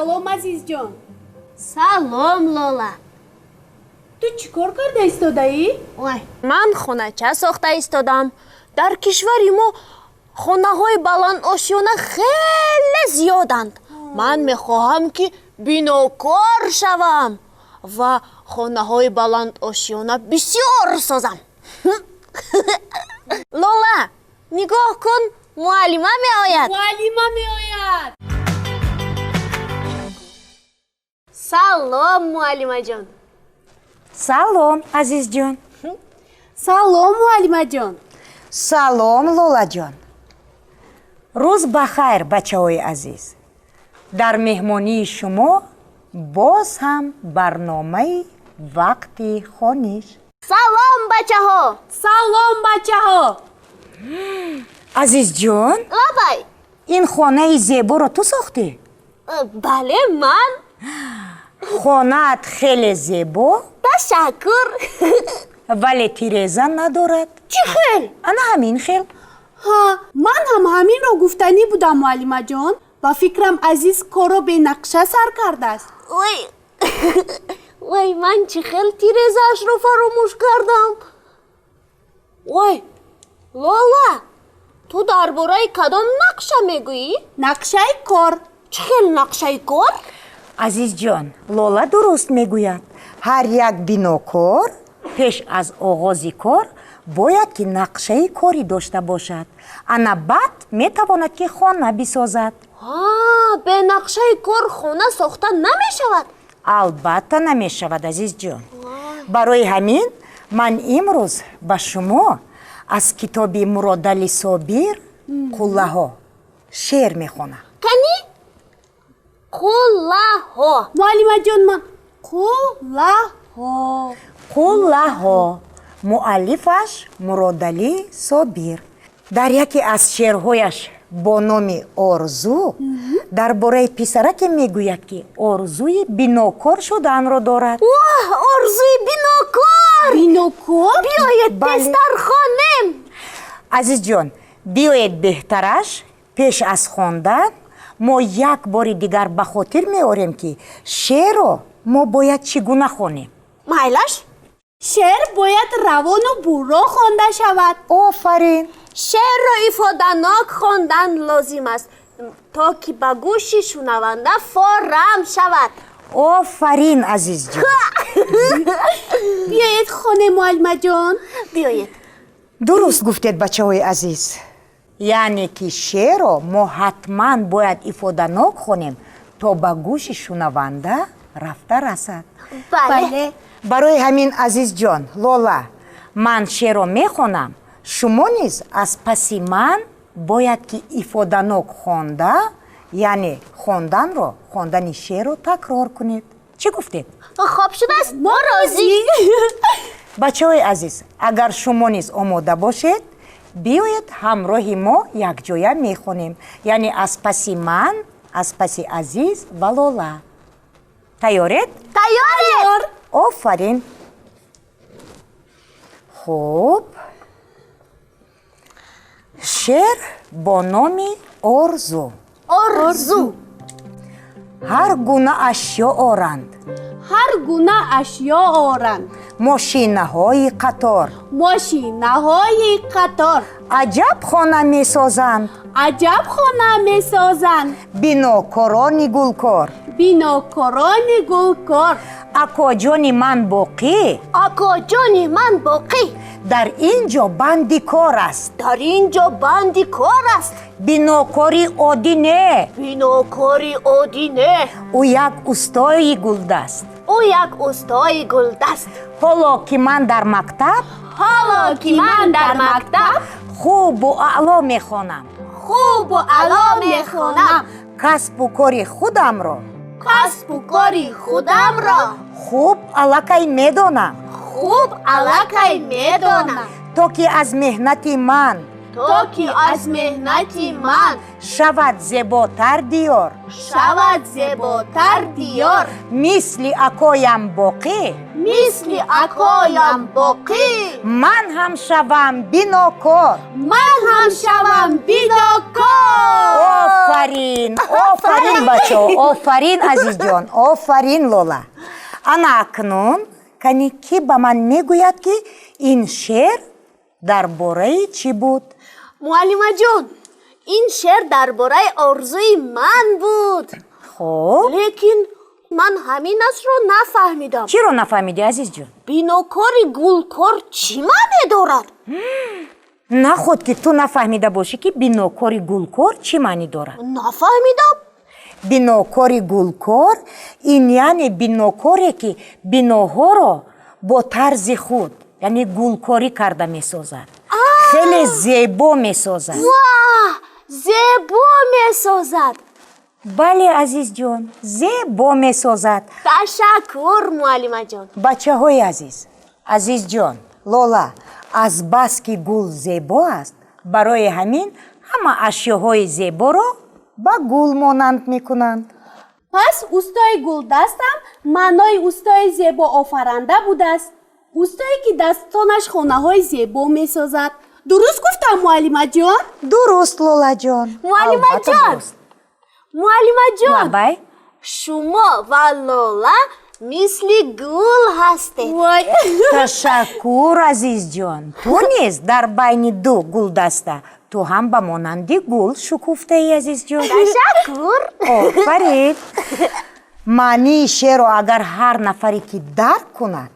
Салом, Азизҷон. Салом, Лола. Ту чӣ кор карда истодаӣ? Ой, ман хонача сохта истодам. Дар кишвари мо хонаҳои баландошёна хеле зиёданд. Ман мехоҳам, ки бинокор шавам ва хонаҳои баландошёна бисёр созам. Лола, нигоҳ кун, муаллима меояд. Муаллима меояд. Салом, муаллимаҷон. Салом, Азизҷон. Салом, муаллимаҷон. Салом, Лолаҷон. Рӯз ба хайр, бачаҳои азиз. Дар меҳмонии шумо боз ҳам барномаи вақти хониш. Салом, бачаҳо. Салом, бачаҳо. Азизҷон. Лабай. Ин хонаи зеборо ту сохтӣ? Бале, ман. Хонаат хеле зебо. Ташаккур. Вале тиреза надорад. Чӣ хел? Ана ҳамин хел. Ҳа, ман ҳам ҳаминро гуфтанӣ будам, муаллимаҷон. Ба фикрам, Азиз корро бенақша сар кардааст. Ой, вой, ман чӣ хел тирезаашро фаромӯш кардам? Ой, Лола, ту дар бораи кадом нақша мегӯӣ? Нақшаи кор. Чӣ хел нақшаи кор? Азизҷон, Лола дуруст мегӯяд. Ҳар як бинокор пеш аз оғози кор бояд ки нақшаи корӣ дошта бошад. Ана баъд метавонад, ки хона бисозад. Бе нақшаи кор хона сохта намешавад? Албатта, намешавад, Азизҷон. Барои ҳамин ман имрӯз ба шумо аз китоби Муродали Собир «Қуллаҳо» шеър мехонам. Кани, «Қуллаҳо». Муаллимаҷон, ман «Қуллаҳо». «Қуллаҳо», муаллифаш Муродалӣ Собир. Дар яке аз шеърҳояш бо номи «Орзу» дар бораи писараке мегӯяд, ки орзуи бинокор шуданро дорад. Воҳ, орзуи бинокор! Бинокор. Биёед, Бале. тезтар хонем. Азизҷон, биёед, беҳтараш пеш аз хондан мо як бори дигар ба хотир меорем, ки шеърро мо бояд чӣ гуна хонем. Майлаш. Шеър бояд равону бурро хонда шавад. Офарин. Шеърро ифоданок хондан лозим аст, то ки ба гӯши шунаванда форам шавад. Офарин, Азизҷон. Биёед хонем, муаллимаҷон. Биёед. Дуруст гуфтед, бачаҳои азиз. Яъне ки шеърро мо ҳатман бояд ифоданок хонем, то ба гӯши шунаванда рафта расад. Бале. Барои ҳамин, Азизҷон, Лола, ман шеърро мехонам, шумо низ аз паси ман бояд ки ифоданок хонда, яъне хонданро, хондани шеърро такрор кунед. Чӣ гуфтед? Хоб шудааст, мо розӣ. Бачаҳои азиз, агар шумо низ омода бошед, биёед, ҳамроҳи мо якҷоя мехонем, яъне аз паси ман, аз паси Азиз ва Лола. Тайёред? Тайёрем. Офарин. Хуб, шеър бо номи «Орзу». «Орзу». Ҳар гуна ашё оранд. Ҳар гуна ашё оранд. Мошинаҳои қатор. Мошинаҳои қатор. Аҷаб хона месозанд. Аҷаб хона месозанд. Бинокорони гулкор. Бинокорони гулкор. Акоҷони ман Боқӣ. Акоҷони ман Боқӣ. Дар ин ҷо банди кор аст. Дар ин ҷо банди кор аст. Бинокори оддӣ не. Бинокори оддӣ не. Ӯ як устои гулдаст. Ӯ як устои гулдаст. Ҳоло ки ман дар мактаб. Ҳоло ки ман дар мактаб. Хубу аъло мехонам. Хубу аъло мехонам. Касбу кори худамро. Касбу кори худамро. Хуб аллакай медонам. Хуб аллакай медонам. То ки аз меҳнати ман То ки аз меҳнати ман шавад зеботар диёр, шавад зеботар диёр, мисли акоям Боқӣ, мисли акоям Боқӣ, ман ҳам шавам бинокор, ман ҳам шавам бинокор. Офарин, офарин, бачаҳо, офарин, Азизҷон, офарин, Лола. Ана акнун кани кӣ ба ман мегӯяд, ки ин шеър дар бораи чӣ буд? Муаллимаҷон, ин шеър дар бораи орзуи ман буд. Хуб. Лекин ман ҳаминашро нафаҳмидам. Чиро нафаҳмидӣ, Азизҷон? Бинокори гулкор чӣ маъне дорад? Наход ки ту нафаҳмида бошӣ, ки бинокори гулкор чӣ маънӣ дорад? Нафаҳмидам. Бинокори гулкор ин яъне бинокоре, ки биноҳоро бо тарзи худ, яъне гулкорӣ карда месозад, хеле зебо месозад. Ва, зебо месозад. Бале, Азизҷон, зебо месозад. Ташаккур, муаллимаҷон. Бачаҳои азиз, Азизҷон, Лола, азбаски гул зебо аст, барои ҳамин ҳама ашёҳои зеборо ба гул монанд мекунанд. Пас устои гулдастам маънои устои зебоофаранда будааст, устое ки дастонаш хонаҳои зебо месозад. Дуруст гуфтам, муаллимаҷон? Дуруст, Лолаҷон. Муаллимаҷон, муаллимаҷон. Лаббай. Шумо ва Лола мисли гул ҳастед. Вой. Ташаккур, Азизҷон. Ту низ дар байни ду гулдаста, ту ҳам ба монанди гул шукуфтаӣ, Азизҷон. Ташаккур. Офарин. Маънии шеърро агар ҳар нафаре ки дарк кунад,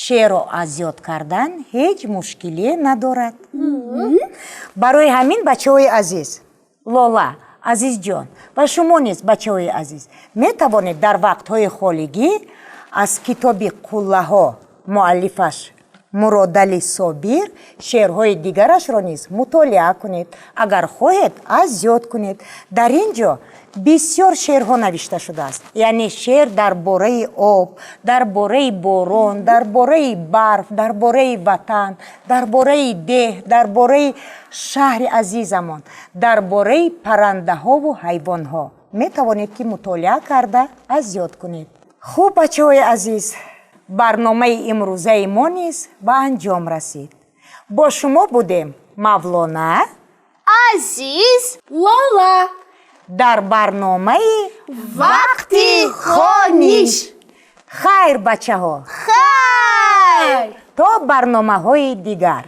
шеърро аз ёд кардан ҳеҷ мушкилие надорад. Барои ҳамин, бачаҳои азиз, Лола, Азизҷон ва шумо низ, бачаҳои азиз, метавонед дар вақтҳои холигӣ аз китоби «Қуллаҳо», муаллифаш Муродали Собир, шеърҳои дигарашро низ мутолиа кунед, агар хоҳед, аз ёд кунед. Дар ин ҷо бисёр шеърҳо навишта шудааст, яъне шеър дар бораи об, дар бораи борон, дар бораи барф, дар бораи ватан, дар бораи деҳ, дар бораи шаҳри азизамон, дар бораи паррандаҳову ҳайвонҳо. Метавонед, ки мутолиа карда, аз ёд кунед. Хуб, бачаҳои азиз, барномаи имрӯзаи мо низ ба анҷом расид. Бо шумо будем Мавлона, Азиз, Лола. Дар барномаи «Вақти хониш». Хайр, бачаҳо. Хайр. То барномаҳои дигар.